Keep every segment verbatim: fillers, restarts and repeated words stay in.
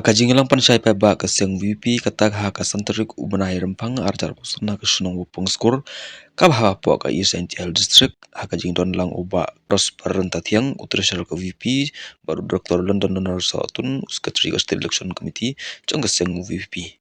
Ka jingïalang pan shai paidbah ka seng VPP kata ha ka san tarik u bnai Rymphang arhajar arphew san ha ka shnong Waphongskur, kaba hapoh ka East Jaintia Hills District, ha ka jingdon lang u Bah Prosper Ryntathiang, u Treasurer ka VPP, bad u Doctor London Donald Sohtun, u Secretary ka State Election Committee jong ka seng VPP.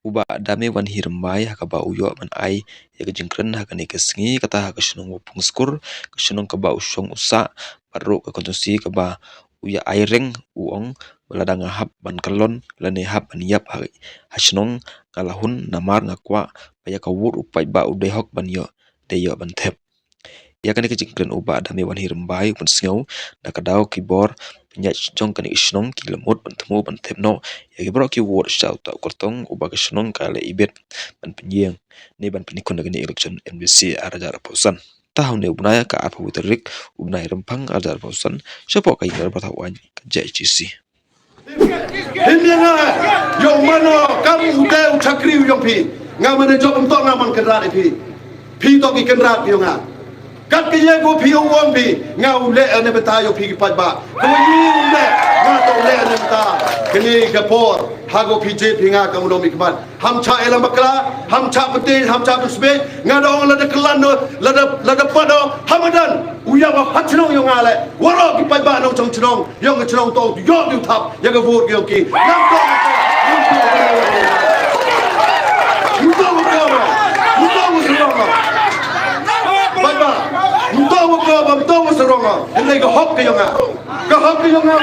U Bah Damewanhi Rymbai, ha kaba u ïoh ban ai ïa ka jingkren ha kane ka sngi, kata ha ka shnong Waphongskur, ka shnong kaba u shong u sah, bad ruh ka constituency kaba u ïa ai reng, u ong ba lada nga hap ban kyllon lane hap ban ïap ha, ha shnong, nga la hun, namar nga kwah ba ïa ka vote u paidbah u dei hok ban ïoh, dei ïoh ban thep. Ïa kane ka jingkren u Bah Damewanhi Rymbai u pynsngew da ka daw ki bor pynïaid jong kane ka shnong ki la mut ban thmu ban thep noh ïa ki baroh ki vote sha uta u kyrtong uba ka shnong ka la ibit ban pynïeng ne ban pynïakhun ha kane election MDC arhajar arphew san. Te ha une u bnai ka arphew tarik u bnai Rymphang arhajar arphew san, shapoh ka ïing dorbar thawaiñ ka JHADC. Hynrei nga, ïoh mano kam u te u chakri u ïong phi. Nga mane jop ym toh nga man kynrad ïa phi. Phi toh ki kynrad ïong nga. Kat ka ïa ko phi ong ong phi, nga u leh ne bynta ïa phi ki paidbah. Ko ïa u leh, nga toh u leh ne bynta. Kane ka por ha ko phi jied phi nga ka mano mi khmat. Ham cha ïalam bakla, ham cha pynthei, ham cha pynsmit, nga da ong lada klan no, lada, lada pat no, ha madan u ïa ba ha chnong ïong nga leh, waroh ki paidbah nongchong chnong, ïong ka chnong to, ïoh ki u thap ïa ka vote ïong ki. Nang to, nang to, nang to, nang to, nang to, paidbah, nang to, nang to, nang to, nang to, nang to, ka hok ka ïong nga, ka hok ka ïong nga,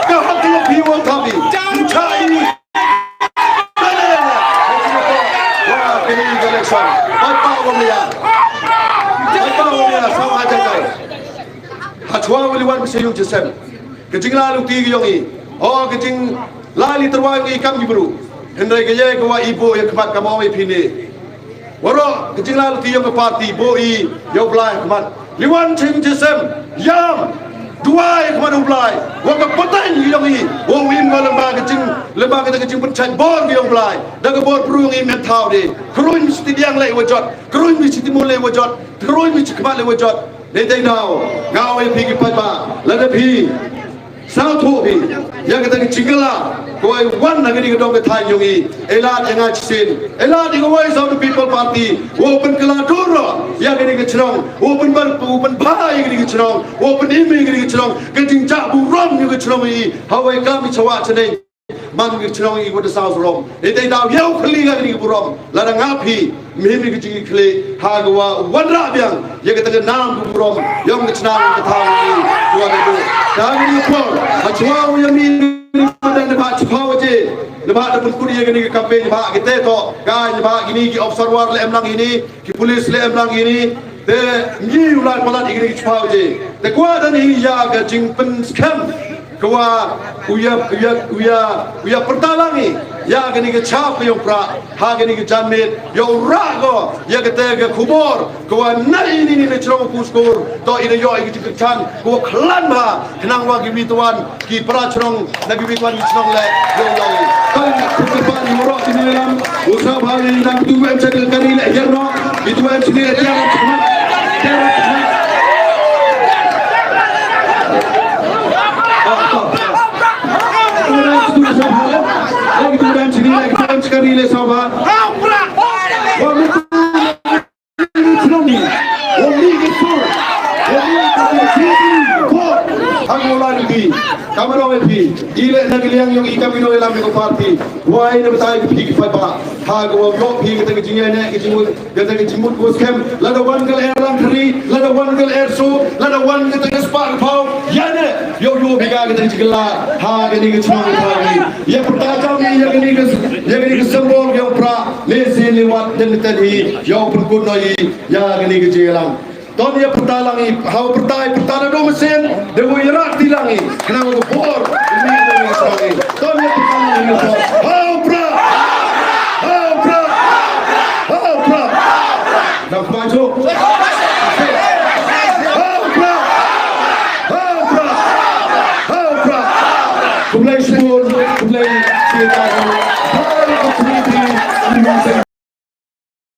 ka hok ka ïong phi, wang thap phi, cha ini. Hachwa u li wan sha ïung sha sem. Ka jinglai lynti ka ïong i. O, ka jinglai li tyrwa ïong i kam ki bru. Hynrei ka ïa ka wa i buh ïa khmat ka ma ong i phi ne. Waroh ka jinglai lynti ïong ka party buh i ïa u Blai khmat. Li wan sha ïung sha sem, ïam, duwai khmat u Blai, wa ka pateng ïong i, wa u im ka lymba ka jing, lymba ka jingpynshait bor ïong u Blai, da ka bor briew ïong i men thaw de, kyrun mi shi tidiang leh wa jot, kyrun mi shi timur leh wa jot, kyrun mi shi khmat leh wa jot, ne dei daw, nga ong ïa phi ki paidbah, lada phi Sngewthuh phi ïa kata ka jingkylla kawei wan na kane ka dong ka thaiñ jong i. Ïa lad ïa nga shisien, ïa lad ïa ka Voice of the People Party, u pynkylla dur ïa kane ka chnong, u pynban, u pynbha ïa kane ka chnong, u pynim ïa kane ka chnong, ka jingjah burom ïa ka chnong i. Hawei kam i chawa chaneng man ka chnong i, wat da saw sawdong. Ïa dei daw ïa u khlieh ïa kane ka burom. Lada nga phi mihim ïa ka jingkhlieh ha ka wa wanrah biang ïa kata ka nam ka burom ïong ka chnong ka thaw ka wa ka dei. Da kane ka por ha chuwa u ïa mih na ba chiphaw baje, na ba da pynkut ïa kane ka campaign ba kite to ka, na ba kine ki officer war leh em lang ine, ki police leh em lang ine. Te ngi u lai palat ïa kine ki chiphaw baje. Te kwah da ni ïa ka jingpynskhem ka wa u ïa, u ïa, u ïa, u ïa pyrta lang i ïa kane ka chap ka ïong Prah ha kane ka janmiet, ïa u rah ko ïa kata ka khubor ka wa na ini ni na chnong Waphongskur to i da ïoh ïa ka jingkyrchan ka wa khlaiñ bha. Khnang wa kiwi twan ki para chnong na kiwi twan ki chnong leh ïong ïong. Kan ku kyrpad ïa u rok kini lam u sa bha ïa nang tu em chak kari leh ïa no. Itu em chini leh tiang. Tiang. Itu em chini leh, itu em chakari leh sa bha. Wa mi Shillong ni, wa mi ki sur, wa mi ki sur, wa mi ki sur. Hang wa la ni ki, kamano e phi, i le na ki liang yong i kamano e lam yong party, wa i na batai ki phi ki fight ba, ha ka wa block phi kata ki jingïaineh, ki jingmut, kata ki jingmut ko skhem, lada wan ka lyer Langkhri, lada wan ka lyer Shuh, lada wan kata ki spah ki phaw, ïaineh, yow yow phi ka kata ki jingla, ha kani ki chnong ki phaw ni. Ïa pyrta jam ni, ïa kani ki, ïa kani ki symbol yong Prah, ne sien ne wat, den ten hi, yow pynkut no i, ïa kani ki jingïalang. Ton ïa pyrta lang i, haw pyrta i, pyrta na dong sien, de wei rak ti lang i, khnang ka bor, ni de ni song i. Ton ïa pyrta lang i, haw Prah, haw Prah, haw Prah. Dang pynjok. Haw Prah, haw Prah, haw Prah. Khublei shibun, khublei shibun.